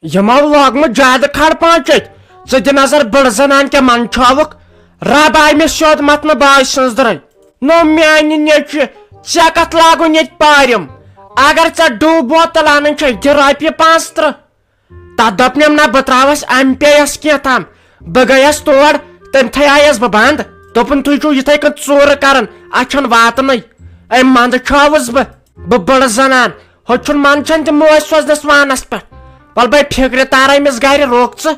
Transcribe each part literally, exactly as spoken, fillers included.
یِمو لوگمُت زیادٕ کھڑ پانچتۍ۔ ژٕ دِ نظر بٕڑٕ زنان کیٛاہ منٛدچھاوُکھ۔ رب آیہِ مےٚ سیوٚد متنہٕ باے سٕنٛز درٕے۔ نو میانہِ نیٚچوِ، ژےٚ کتھ لاگُن ییٚتہِ پارِم؟ اگر ژےٚ ڈُو بوتل انٕنۍ چھے، دِ رۄپیہِ پانٛژھ ترٕٛہ۔ تتھ دوٚپنم، نہ، بہٕ تراوس ایم پے یس کینٛہہ تام۔ بہٕ گٔیس تور، تٔمۍ تھے آیس بہٕ بند۔ دوٚپُن، تُہۍ چھِو یِتھے کٔنۍ ژوٗرٕ کران، اتھ چھنہٕ واتنٕے۔ أمۍ منٛدٕ چھٲوٕس بہٕ، بہٕ بٔڑ زنان۔ ہُتہِ چھُنہٕ منٛدچھان تہِ موج سوزنس وانس پٮ۪ٹھ۔ ول بے فکرِ تارے أمِس گرِ روک ژٕ۔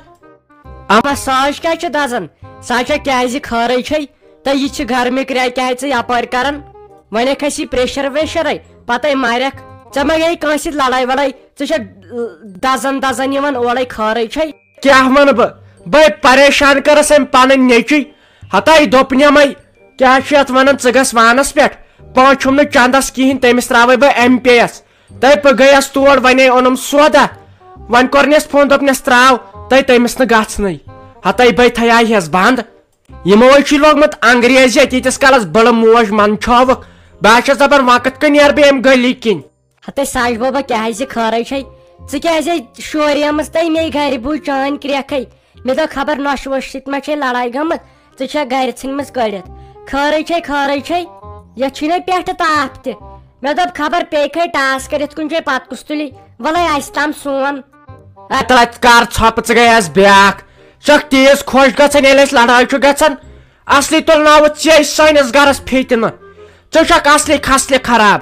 اما ساج کیٛازِ چھِ دزان؟ سۄ چھےٚ کیٛازِ خٲرٕے چھے؟ تہٕ یہِ چھِ گرمہِ کرٛاے کیٛازِ ژٕ یپٲرۍ کران؟ وۄنۍ کھسی پریشر ویشرے، پتے مرکھ۔ ژےٚ ما گٔیے کٲنٛسہِ سۭتۍ لڑٲے وڑٲے؟ ژٕ چھکھ دزان دزان یِوان اورے، خٲرٕے چھے؟ کیٛاہ ونہٕ بہٕ؟ بے پریشان کٔرٕس أمۍ پنٕنۍ نیٚچی۔ ہتاے دوٚپنمے، کیٛاہ چھُ یتھ ونان، ژٕ گژھ وانس پٮ۪ٹھ، پٲنٛژھ چھُم نہٕ چندس کِہینۍ، تٔمِس تراوے بہٕ ایم پے یس۔ تہٕ بہٕ گٔیس تور، ونے اوٚنُم سودا، وۄنۍ کوٚرنس فون، دوٚپنس تراو، تہٕ تٔمِس نہٕ گژھنٕے۔ ہتاے بے تھیایہس بند۔ یِمو ہے چھُے لوگمُت انگریزیت، ییٖتِس کالس بٔڑٕ موج منٛدچھٲوٕکھ۔ بہٕ ہا چھَس دَپان، وۄنۍ کِتھ کٔنۍ نیرٕ بہٕ اَمہِ گٔلی کِنۍ؟ ہتے ساش بابا، کیٛازِ خٲرٕے چھے؟ ژٕ کیٛازِ شوریمٕژ تَے مے گرِ بوٗز چٲنۍ کرٛٮ۪کھٕے؟ مےٚ دوٚپ، خبر نۄشہِ وۄشہِ سۭتۍ ما چھے لڑایہِ گٔمٕژ؟ ژٕ چھَکھ گرِ ژھٕنمٕژ کٔڑِتھ۔ خٲرٕے چھے، خٲرٕے چھے؟ یَتھ چھُے نَے پٮ۪ٹھٕ تاپھ تہِ۔ مےٚ دوٚپ، خبر پیٚیہِ کھے ٹاس کٔرِتھ کُنہِ جایہِ، پتہٕ کُس تُلہِ؟ وَلَے اَسہِ تام سون۔ اے ترٛٹھ کر ژھۄپہٕ، ژٕ گٔیس بیاکھ۔ ژٕ چھکھ تیز خۄش گژھان ییٚلہِ اسہِ لڑٲے چھُ گژھان۔ اصلی تُلناوُتھ ژےٚ سٲنِس گرس فِتنہٕ۔ ژٕ چھکھ اصلی خصلہِ خراب۔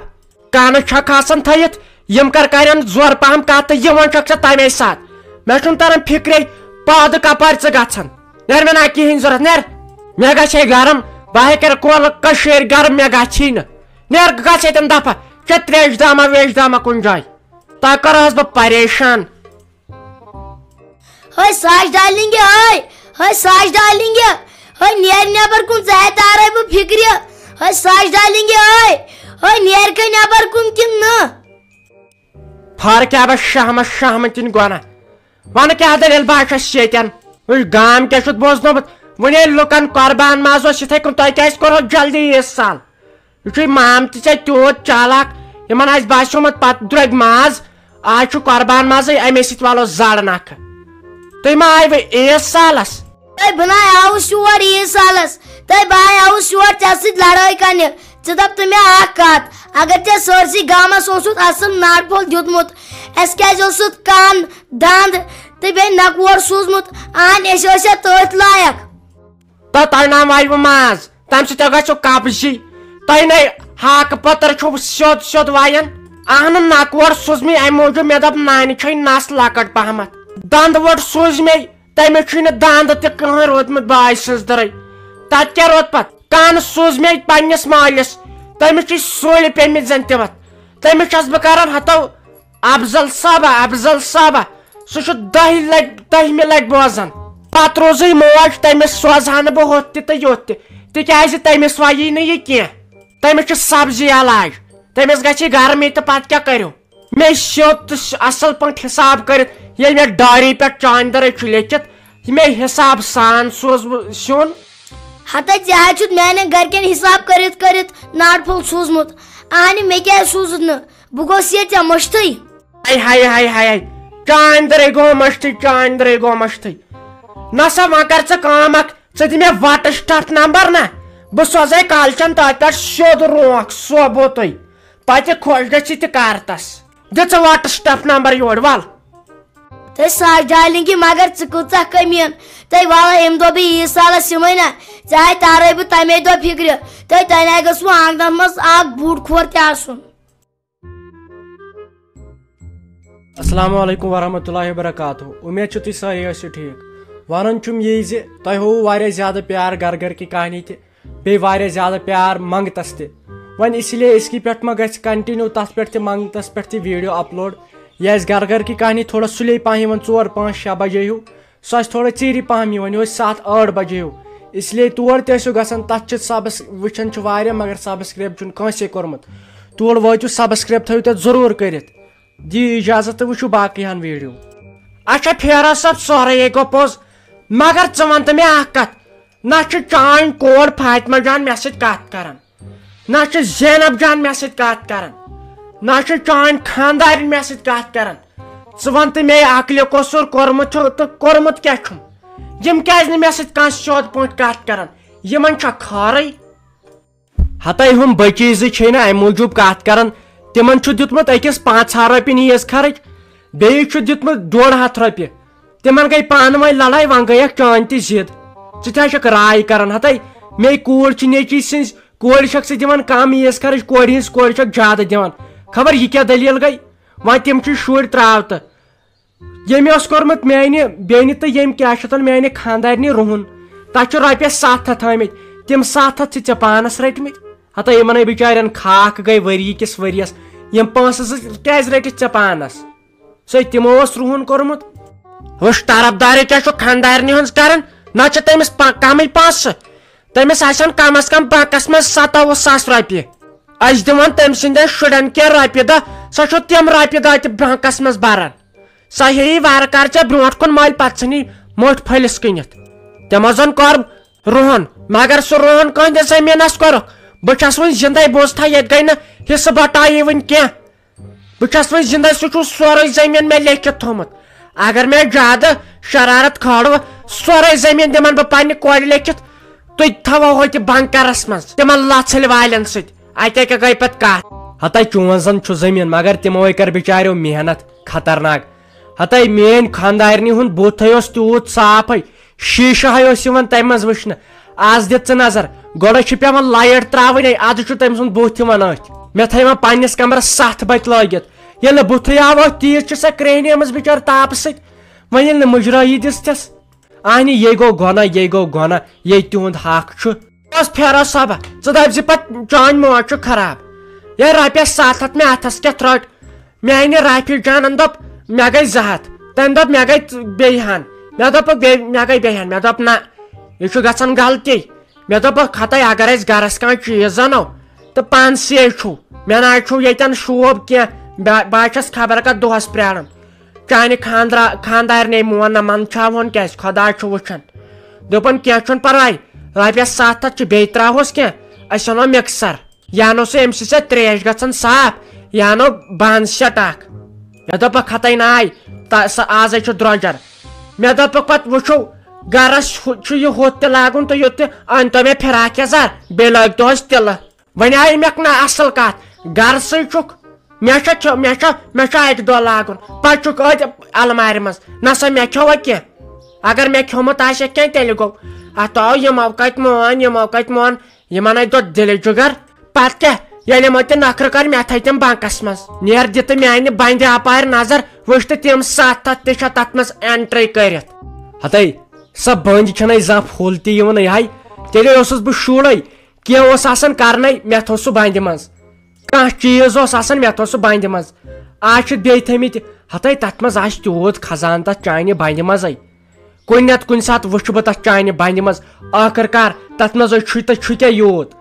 کانہٕ چھکھ آسان تھٲیِتھ، یِم کر کرن زورٕ پہم کتھ تہٕ یِوان چھکھ ژٕ تمے ساتہٕ۔ مےٚ چھُنہٕ تران فکرے پادٕ کپارِ ژٕ گژھان۔ نیر مےٚ نہ کِہینۍ ضوٚرتھ، نیر۔ مےٚ گژھِ ہے گرم، بہٕ ہے کرٕ کۄلہٕ کٔشیٖرِ گرم، مےٚ گژھی نہٕ۔ نیر گژھ ییٚتٮ۪ن دفعہ، ژےٚ تریش داما ویش داما کُنہِ جایہِ۔ تۄہہِ کَرہَس بہٕ پریشان۔ ہے ساش ڈارلنگ، ہے، ہے ساش ڈارلنگ، ہے نیر نٮ۪بر کُن، ژٕ ہے تارے بہٕ فِکرِ۔ ہے ساش ڈارلنگ، ہے، ہے نیر کھے نٮ۪بر کُن کِنہٕ نہٕ؟ فار کیٛاہ بس شہمس شہمہٕ کِنۍ گۄناہ؟ وَنہٕ کیٛاہ دٔلیٖل، بہٕ ہا چھَس ییٚتٮ۪ن۔ وٕچھ گام کیٛاہ چھُتھ بوزنومُت۔ وۄنۍ ییٚلہِ لُکن قۄربان ماز اوس یِتھَے کٔنۍ، تۄہہِ کیٛازِ کوٚرہو جلدی عیٖد سال؟ یہِ چھُے مام تہِ ژےٚ تیوٗت چالاک، یِمن آسہِ باسیومُت پتہٕ درٛوگۍ ماز، آز چھُ قۄربان مازٕے، اَمے سۭتۍ والو زر نکھٕ۔ تُہۍ ما آیوٕ عیٖد سالس؟ تہٕ بہٕ نَے آوُس یور عیٖد سالس، تہٕ بہٕ آے آوُس یور ژےٚ سۭتۍ لڑٲے کرنہِ۔ ژٕ دَپ تہٕ مےٚ اکھ کتھ، اگر ژےٚ سٲرسٕے گامس اوسُتھ اصل ناڈ پھوٚل دیُتمُت، اَسہِ کیٛازِ اوسُتھ کن، دند تہٕ بیٚیہِ نکوڑ سوٗزمُت؟ اہن، أسۍ ٲسۍ یا تٔتھۍ لایق۔ تہٕ تۄہہِ نام وایوٕ ماز، تَمہِ سۭتۍ گژھیو قبضی۔ تۄہہِ نے ہاکہٕ پٔتٕر چھُو سیوٚد سیوٚد وایان۔ اہنہٕ نکوڑ سوٗز مےٚ اَمہِ موٗجوٗب، مےٚ دوٚپ نانہِ چھے نس لۄکٕٹ پہمتھ۔ دند ووٚٹ سوٗز مےٚ، تٔمِس چھُے نہٕ دند تہِ کٕہٕنۍ روٗدمُت باے سٕنٛز دٕرٕے۔ تتہِ کیٛاہ روٗد پتہٕ؟ کن سوٗز مےٚ پننِس مٲلِس، تٔمِس چھِ سُلۍ پیٚمٕتۍ زن تہِ وتھ۔ تٔمِس چھَس بہٕ کران ہتو افضل صٲبہ، افضل صٲبہ، سُہ چھُ دَہہِ لٹہِ، دٔہمہِ لٹہِ بوزان۔ پتہٕ روٗزٕے موج، تٔمِس سوزٕ ہا نہٕ بہٕ ہُتھ تہِ تہٕ یُتھ تہِ، تِکیٛازِ تٔمِس وَیی نہٕ یہِ کینٛہہ۔ تٔمِس چھُ سبزی علاج، تٔمِس گژھِ گرمی تہٕ پتہٕ کیٛاہ کٔرِو؟ مےٚ سیوٚد تہٕ س-، اصل پٲٹھۍ حساب کٔرِتھ، ییٚلہِ مےٚ ڈاری پٮ۪ٹھ چاندرے چھُ لیٚکھِتھ، مےٚ حساب سان سوز بہٕ سیُن۔ ہتے ژےٚ حظ چھُتھ میانٮ۪ن گرِکٮ۪ن حساب کٔرِتھ کٔرِتھ ناڈ پھوٚل سوٗزمُت۔ اہنہِ، مےٚ کیٛازِ سوٗزُتھ نہٕ؟ بہٕ گوس ییٚتہِ ژےٚ مٔشتھٕے۔ ہاے، ہاے، ہاے، ہاے، ہاے۔ چانۍ درے گوٚو مٔشتھٕے، چانۍ درے گوٚو مٔشتھٕے۔ نسا وۄنۍ کر ژٕ کٲم اکھ، ژٕ دِ مےٚ وٹس ٹپھ نمبر نا، بہٕ سوزے کالچن تتھ پٮ۪ٹھ سیوٚد رونٛکھ سوبوتُے۔ پتہٕ خۄش گژھِ تہِ کر تس۔ دِ ژٕ وٹس ٹپھ نمبر یورٕ، ول۔ تہٕ ساش ڈارلنگی، مگر ژٕ کۭژاہ کٔمیٖن۔ تہٕ والہ، ییٚمہِ دۄہ بہٕ عیٖد سالس یِمے نا، ژےٚ ہاے تارے بہٕ تمے دۄہ فِکرِ۔ تہٕ تۄہہِ ناے گوٚژھوٕ آنگنس منٛز اکھ بوٗٹ کھور تہِ آسُن۔ السلام علیکم ورحمۃ اللہ وبرکاتہ۔ امید چھِ تُہۍ سٲری ٲسِو ٹھیٖک۔ وَنُن چھُم یی زِ تۄہہِ ہووُ واریاہ زیادٕ پیار گَرٕ گَرٕ کہِ کہانی تہِ، بیٚیہِ واریاہ زیادٕ پیار منٛگتَس تہِ۔ وۄنۍ اسی لیے أزکی پٮ۪ٹھ ما گژھِ continue تَتھ پٮ۪ٹھ تہِ، منٛگتَس پٮ۪ٹھ تہِ video upload؟ یہِ آسہِ گَرٕ گَرٕ کہِ کہانی تھوڑا سُلے پَہَم یِوان، ژور، پانٛژھ، شےٚ بجے ہیوٗ۔ سُہ آسہِ تھوڑا ژیٖری پَہَم یِوان، یِہوٚے ستھ ٲٹھ بجے ہیوٗ۔ اس لیے تور تہِ ٲسِو گژھان، تَتھ چھِ subs-، وٕچھان چھِ واریاہ، مگر subscribe چھُنہٕ کٲنٛسے کوٚرمُت۔ تور وٲتِو، subscribe تھٲیِو تَتھ ضروٗر کٔرِتھ۔ دِیِو اِجازت تہٕ وٕچھِو باقٕے ہَن video۔ اچھا فیروز صٲب، سورُے ہے گوٚو پوٚز، مگر ژٕ وَن تہٕ مےٚ اَکھ کَتھ، نہ چھِ چٲنۍ کوٗر فاطمہ جان مےٚ سۭتۍ کَتھ کَران، نہ چھِ زینب جان مےٚ سۭتۍ کَتھ کَران، نہ چھِ چٲنۍ خانٛدارِنۍ مےٚ سۭتۍ کَتھ کَران۔ ژٕ وَن تہٕ مےٚ، عقلہِ قصوٗر کوٚرمُت چھُ تہٕ کوٚرمُت کیٛاہ چھُم؟ یِم کیٛازِ نہٕ مےٚ سۭتۍ کانٛہہ سیوٚد پٲٹھۍ کَتھ کَران؟ یِمَن چھا خٲرٕے؟ ہَتَے ہُم بٔچی زٕ چھے نہٕ اَمہِ موٗجوٗب کَتھ کَران، تِمَن چھُ دیُتمُت أکِس پانٛژھ ہَتھ رۄپیہِ نیٖز خرٕچ، بیٚیِس چھُ دیُتمُت ڈۄڈ ہَتھ رۄپیہِ۔ تِمَن گٔے پانہٕ ؤنۍ لڑٲے، وۄنۍ گٔیَکھ چٲنۍ تہِ ضِد۔ ژٕ تہِ ہا چھَکھ راے کَران، ہَتَے مے کوٗر چھِ نیٚچی سٕنٛز کورِ چھَکھ ژٕ دِوان کم عیٖز خرٕچ، کورِ ہٕنٛز کورِ چھَکھ زیادٕ دِوان۔ خبر یہِ کیٛاہ دٔلیٖل گٔے؟ وۄنۍ تِم چھِ شُرۍ ترٛاو تہٕ۔ ییٚمۍ اوس کوٚرمُت میٛانہِ بیٚنہِ تہٕ ییٚمۍ کیٛاہ چھِ اَتھ وَنان، میٛانہِ خانٛدارنہِ رُہُن، تَتھ چھُ رۄپیَس ستھ ہَتھ آمٕتۍ۔ تِم ستھ ہَتھ چھِ ژےٚ پانَس رٔٹمٕتۍ۔ ہَتَے یِمَنَے بِچارٮ۪ن خاک گٔے ؤری کِس ؤریَس۔ یِم پونٛسہٕ زٕ کیٛازِ رٔٹِتھ ژےٚ پانَس؟ سُے تِمو اوس رُہُن کوٚرمُت۔ وٕچھ، طرفدارے کیٛاہ چھُ خانٛدارنہِ ہٕنٛز کران؟ نہ چھِ تٔمِس پا-، کمٕے پونٛسہٕ۔ تٔمِس آسن کم از کم بنکس منٛز ستووُہ ساس رۄپیہِ۔ أسۍ دِوان تٔمۍ سٕنٛدٮ۪ن شُرٮ۪ن کینٛہہ رۄپیہِ دہ، سۄ چھو تِم رۄپیہِ دہ تہِ بنکس منٛز بران۔ سۄ ہیٚیہِ وارٕ کارٕ ژےٚ برونٛٹھ کُن مٔلۍ، پتہٕ ژھٕنی مٔٹھۍ پھٔلِس کٕنِتھ۔ تِمو زن کوٚر رُہُن، مگر سُہ رُہُن کٕہٕنٛدِ زٔمیٖنس کوٚرُکھ؟ بہٕ چھَس وٕنہِ زِندَے، بوٗزتھا، ییٚتہِ گٔے نہٕ حصہٕ بٹایی وٕنہِ کینٛہہ۔ بہٕ چھَس وۄنۍ زِندَے، سُہ چھُ سورُے زٔمیٖن مےٚ لیکھِتھ تھوٚمُت۔ اگر مےٚ زیادٕ شرارت کھٲلوٕ، سورُے زٔمیٖن دِمَن بہٕ پنٛنہِ کورِ لیکھِتھ، تُہۍ تھاوو ہوٚتہِ بنکرس منٛز تِمن لژھٕلۍ والٮ۪ن سۭتۍ۔ اَتہِ کیٛاہ گٔے پتہٕ کتھ؟ ہتا چون زن چھُ زٔمیٖن، مگر تِموے کٔر بِچاریو محنت خطرناک۔ ہتے میٲنۍ خانٛدارنہِ ہُنٛد بُتھے اوس تیوٗت صافے، شیٖشہٕ ہَے اوس یِوان تَمہِ منٛز وٕچھنہٕ۔ آز دِ ژٕ نظر، گۄڈٕ چھِ پٮ۪وان light ترٛاوٕنۍ، اَدٕ چھُ تٔمۍ سُنٛد بُتھ یِوان أتھۍ۔ مےٚ تھٲے وۄنۍ پنٛنِس کمرس ستھ بتہِ لٲگِتھ۔ ییٚلہِ نہٕ بُتھٕے آو أتھۍ، تیٖژ چھِ سۄ کرٛیٚہنیمٕژ بِچٲر تاپہٕ سۭتۍ۔ وۄنۍ ییٚلہِ نہٕ مُجرٲیی دِژ تِس، اہنہِ، یے گوٚو گۄناہ، یے گوٚو گۄناہ، یے تِہُنٛد حق چھُ۔ اوس پھیرو صٲبہ، ژٕ دٔپۍ زِ پتہٕ چٲنۍ موج چھُ خراب۔ یے رۄپیس ستھ ہتھ مےٚ اتھس کٮ۪تھ رٔٹ۔ میانہِ رافی جانن دوٚپ، مےٚ گٔے زٕ ہتھ۔ تٔمۍ دوٚپ، مےٚ گٔے ژ-، بیٚیہِ ہن۔ مےٚ دوٚپ، بیٚیہِ، مےٚ گٔے بیٚیہِ ہن۔ مےٚ دوٚپ، نہ، یہِ چھُ گژھان غلطی۔ مےٚ دوٚپ، خطے، اگر أسۍ گرس کانٛہہ چیٖز انو تہٕ پانسٕے چھُو، مےٚ نہ حظ چھُو ییٚتٮ۪ن شوب کینٛہہ۔ بہ-، بہٕ حظ چھَس خبر کتھ دۄہس پرٛاران۔ چانہِ خاندرا-، خاندارنہِ مون نہ، من چھا وون کیٛازِ؟ خۄدا چھُ وٕچھان۔ دوٚپُن، کینٛہہ چھُنہٕ پرواے، رۄپیس ستھ ہتھ چھِ، بیٚیہِ ترٛاوہوس کینٛہہ، أسۍ انو mixer۔ یا نو سُہ امہِ سۭتۍ ژےٚ تریش گژھان صاف، یا نو بانہٕ set اکھ۔ مےٚ دوٚپ، خطے ناے، تا-، سۄ آزے چھُ درٛۄجر۔ مےٚ دوٚپُکھ پتہٕ، وٕچھِو، گرس ہُہ-، چھُ یہِ ہُتھ تہِ لاگُن تہٕ یُتھ تہِ، أنۍ تو مےٚ فراک یزار، بیٚیہِ لٲگۍ تو أسۍ تِلہٕ۔ وۄنۍ آیہِ مےٚ نہ اصل کتھ، گرسٕے چھُکھ، مےٚ چھا کھیوٚ-، مےٚ چھا، مےٚ چھا اکہِ دۄہ لاگُن، پتہٕ چھُکھ أتھۍ المارِ منٛز، نہ سا مےٚ کھیوٚوا کینٛہہ۔ اگر مےٚ کھیوٚمُت آسہِ کینٛہہ، تیٚلہِ گوٚو۔ اتھ آو یِمو کتہِ مون، یِمو کتہِ مون، یِمن اَتہِ دوٚد دِلہِ جُگر۔ پتہٕ کیٛاہ، ییٚلہِ یِمو تہِ نخرٕ کٔرۍ، مےٚ تھٲے تِم بنکس منٛز۔ نیر دِ تہٕ میانہِ بندِ اپارِ نظر، وٕچھ تہٕ تِم ستھ ہتھ تہِ چھا تتھ منٛز entry کٔرِتھ۔ ہتے، سۄ بنٛدِ چھنہٕ زانٛہہ پھُل تہِ یِوان یِہے۔ تیٚلے اوسُس بہٕ شُرے، کینٛہہ اوس آسان کرنے، مےٚ تھوٚو سُہ بندِ منٛز۔ کانٛہہ چیٖز اوس آسان، مےٚ تھوٚو سُہ بندِ منٛز۔ آز چھِ بیٚیہِ تھٲمٕتۍ، ہتے تتھ منٛز آسہِ تیوٗت خزانہٕ تتھ چانہِ بندِ منٛزے۔ کُنہِ نتہٕ کُنہِ ساتہٕ وٕچھٕ بہٕ تتھ چانہِ بندِ منٛز، ٲخٕر کار تتھ منٛز چھُے تہٕ چھُ کیٛاہ یوٗت؟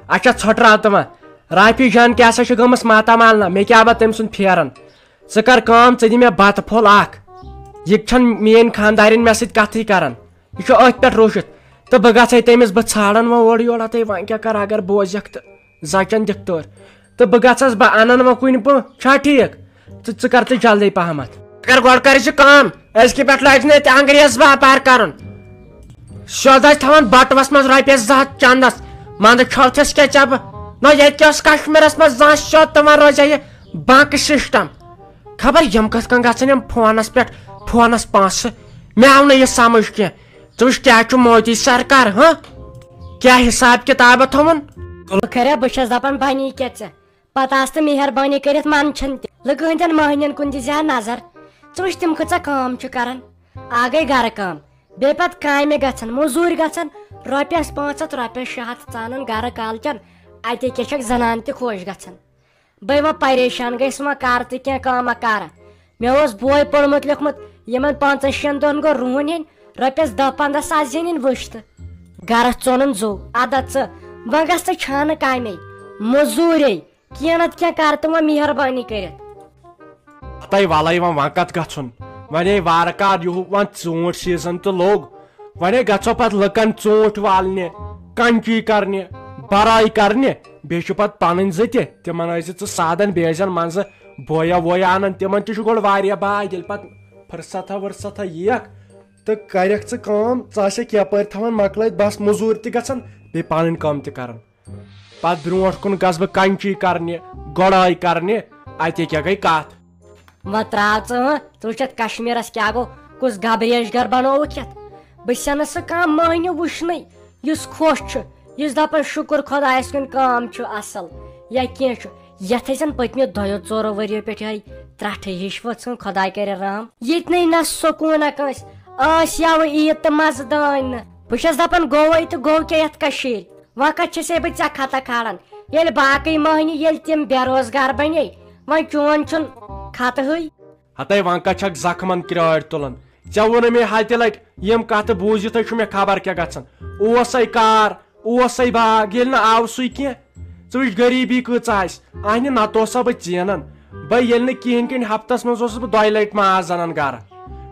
اچھا، ژھۄٹراو تہٕ وۄنۍ۔ رافی جان کیٛاہ سا چھِ گٔمٕژ ماتامال نہ؟ مےٚ کیٛاہ بہ تٔمۍ سُنٛد پھیران؟ ژٕ کر کٲم، ژٕ دِ مےٚ بتہٕ پھوٚل اکھ۔ یہِ چھَنہٕ میٛٲنۍ خانٛدارِنۍ مےٚ سۭتۍ کتھٕے کران۔ یہِ چھُ أتھۍ پٮ۪ٹھ روٗزِتھ۔ تہٕ بہٕ گژھے تٔمِس، بہٕ ژھانڈن وۄنۍ اورٕ یورٕ، ہتے وۄنۍ کیٛاہ کر، اگر بوزٮ۪کھ تہٕ زچن دِکھ تٲر۔ تہٕ بہٕ گژھس، بہٕ انن وۄنۍ کُنہِ پٲٹھۍ، چھا ٹھیٖک؟ ژٕ، ژٕ کر تہٕ جلدی پہمتھ۔ اگر گۄڈٕ کر ژٕ کٲم، أزکہِ پٮ۪ٹھ لٲگۍ زِ نہٕ أتہِ انگریز باپار کرُن۔ سیوٚد آسہِ تھاوان بٹوس منٛز رۄپیس زٕ ہتھ چندس، منٛدٕ چھوتھس کیٛاہ ژےٚ بہٕ؟ نہ، ییٚتہِ کیٛاہ اوس کشمیرس منٛز زانٛہہ سیوٚد تہٕ وۄنۍ روزِ یہِ بنکہٕ system۔ خبر یِم کِتھ کٔنۍ گژھن یِم فونس پٮ۪ٹھ، فونس پونٛسہٕ؟ مےٚ آو نہٕ یہِ سمجھ کینٛہہ۔ ژٕ وٕچھ، کیٛاہ چھُ مودی سرکار، ہہ؟ کیٛاہ حساب کِتابہ تھوٚوُن؟ بہٕ کھریا، بہٕ چھَس دَپان، بَنی کیٛاہ ژےٚ؟ پَتہٕ آس تہٕ مہربٲنی کٔرِتھ منٛدچھان تہِ۔ لُکہٕ ہٕنٛدٮ۪ن مٔہنِوٮ۪ن کُن دِ زِ ہا نظر۔ ژٕ وٕچھ، تِم کۭژاہ کٲم چھِ کران۔ اَکھ گٔے گرٕ کٲم، بیٚیہِ پَتہٕ کامہِ گژھان، مٔزوٗرۍ گژھان، رۄپیَس پانٛژھ ہَتھ، رۄپیَس شےٚ ہَتھ ژانان گرٕ کالچَن۔ اَتے کیٛاہ چھَکھ زنان تہِ خۄش گژھان۔ بہٕ وۄنۍ پریشان گٔیَس، وۄنۍ کَرٕ تہٕ کینٛہہ کٲمہ کَرٕ۔ مےٚ اوس بوے پوٚرمُت لیوٚکھمُت، یِمَن پانٛژَن شٮ۪ن دۄہَن گوٚو رُہُن ہیٚنۍ، رۄپیَس دَہ پنٛداہ ساس زیٖنِنۍ وٕچھ تہٕ۔ گَرَس ژوٚنُن زوٚو۔ اَدٕ ژٕ، وۄنۍ گژھ ژٕ چھانہٕ کامے، مٔزوٗرے، کینٛہہ نَتہٕ کینٛہہ کَر تہٕ وۄنۍ مہربٲنی کٔرِتھ۔ ہَتَے وَلَے وۄنۍ، وۄنۍ کَتھ گژھُن؟ وۄنۍ ہے وارٕ کار یِہُو، وۄنۍ ژوٗنٛٹھۍ season تہٕ لوٚگ۔ وۄنۍ ہے گژھو پتہٕ لُکن ژوٗنٛٹھۍ والنہِ، کنچی کرنہِ، براے کرنہِ، بیٚیہِ چھِ پتہٕ پنٕنۍ زٕ تہِ، تِمن ٲسۍ زِ ژٕ سادن، بیٚیہِ ٲسۍ زن منٛزٕ بویا وویا انان، تِمن تہِ چھُ گۄڈٕ واریاہ باج۔ ییٚلہِ پتہٕ فرصتھا ورصتھا ییکھ تہٕ کرکھ ژٕ کٲم، ژٕ آسکھ یپٲرۍ تھاوان مۄکلٲیِتھ، بس مٔزوٗرۍ تہِ گژھان، بیٚیہِ پنٕنۍ کٲم تہِ کران۔ پتہٕ برونٛٹھ کُن گژھٕ بہٕ کنچی کرنہِ، گۄڈٲے کرنہِ، اتے کیٛاہ گٔے کتھ؟ وۄنۍ تراو ژٕ، ہاں، ژٕ وٕچھتھ کشمیرس کیٛاہ گوٚو، کُس گبریش گر بنووُکھ یتھ۔ بہٕ چھسے نہٕ سُہ کانٛہہ مٔہنیوٗ وٕچھنٕے، یُس خۄش چھُ، یُس دپان شُکر خۄدایس کُن کٲم چھُ اصل یا کینٛہہ چھُ۔ یتھ ٲسۍ زن پٔتمیو دۄیو ژورو ؤرِیو پٮ۪ٹھ یِہے ترٛٹھٕے ہِش ؤژھٕن، خۄداے کرِ رحم۔ ییٚتہِ نَے نہ سکوٗنہ کٲنٛسہِ، ٲسۍ یَوٕ عیٖد تہٕ مزٕ دٲنۍ نہٕ۔ بہٕ چھس دپان گوٚوے تہٕ گوٚو کیٛاہ یتھ کٔشیٖرِ؟ وۄنۍ کتہِ چھسے بہٕ ژےٚ خطہ کھالان، ییٚلہِ باقٕے مٔہنی، ییٚلہِ تِم بے روزگار بنے، وۄنۍ چون چھُن خطہٕے۔ ہتے وۄنۍ کتہِ چھکھ زخمن کرٛٲڑۍ تُلان؟ ژےٚ ووٚنُے مےٚ ہتہِ لٹہِ، یِم کتھٕ بوٗزِتھے چھُ مےٚ خبر کیٛاہ گژھان۔ اوسے کار، اوسے باغ، ییٚلہِ نہٕ آو سُے کینٛہہ۔ ژٕ وٕچھ غریٖبی کۭژاہ آسہِ، اہنہِ نتہٕ اوسا بہٕ زینان۔ بہٕ ییٚلہِ نہٕ کِہیٖنۍ کِنۍ ہفتس منٛز اوسُس بہٕ دۄیہِ لٹہِ ماز انان گرٕ،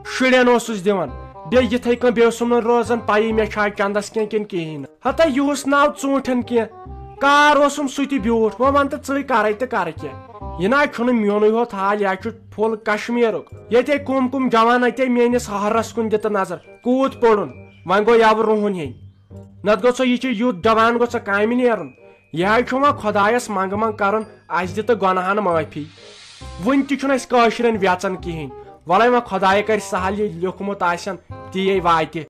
شُرٮ۪ن اوسُس دِوان، بیٚیہِ یِتھے کٔنۍ بیٚیہِ اوسُم نہٕ روزان پَیی مےٚ چھا چندس کینٛہہ کِنہٕ کِہیٖنۍ نہٕ۔ ہتا یِہُس ناو ژوٗنٛٹھٮ۪ن کینٛہہ، کار اوسُم سُہ تہِ بیوٗٹھ۔ وۄنۍ وَن تہٕ ژٕے کَرَے تہٕ کَرٕ کیٛاہ؟ یہِ نہ چھُنہٕ میونُے ہوت حال، یہِ ہا چھُ full کشمیرُک۔ ییٚتے کُم کُم جوان اَتے میٲنِس ہہرس کُن دِ تہٕ نظر، کوٗت پوٚرُن؟ وۄنۍ گوٚو یَوٕ رُہُن ہیٚنۍ۔ نتہٕ گوٚو ژےٚ یہِ چھُ یُتھ جوان گوٚو ژےٚ کامہِ نیرُن۔ یہِ حظ چھُ وۄنۍ خۄدایس منٛگہٕ منٛگ کرُن، اَسہِ دِ تہٕ گۄناہن معٲفی۔ وُنہِ تہِ چھُنہٕ اَسہِ کٲشرٮ۪ن وٮ۪ژان کِہیٖنۍ۔ وَلَے وۄنۍ خۄدایہِ کرِ سہل، یہِ لیوٚکھمُت آسٮ۪ن، تی واتہِ۔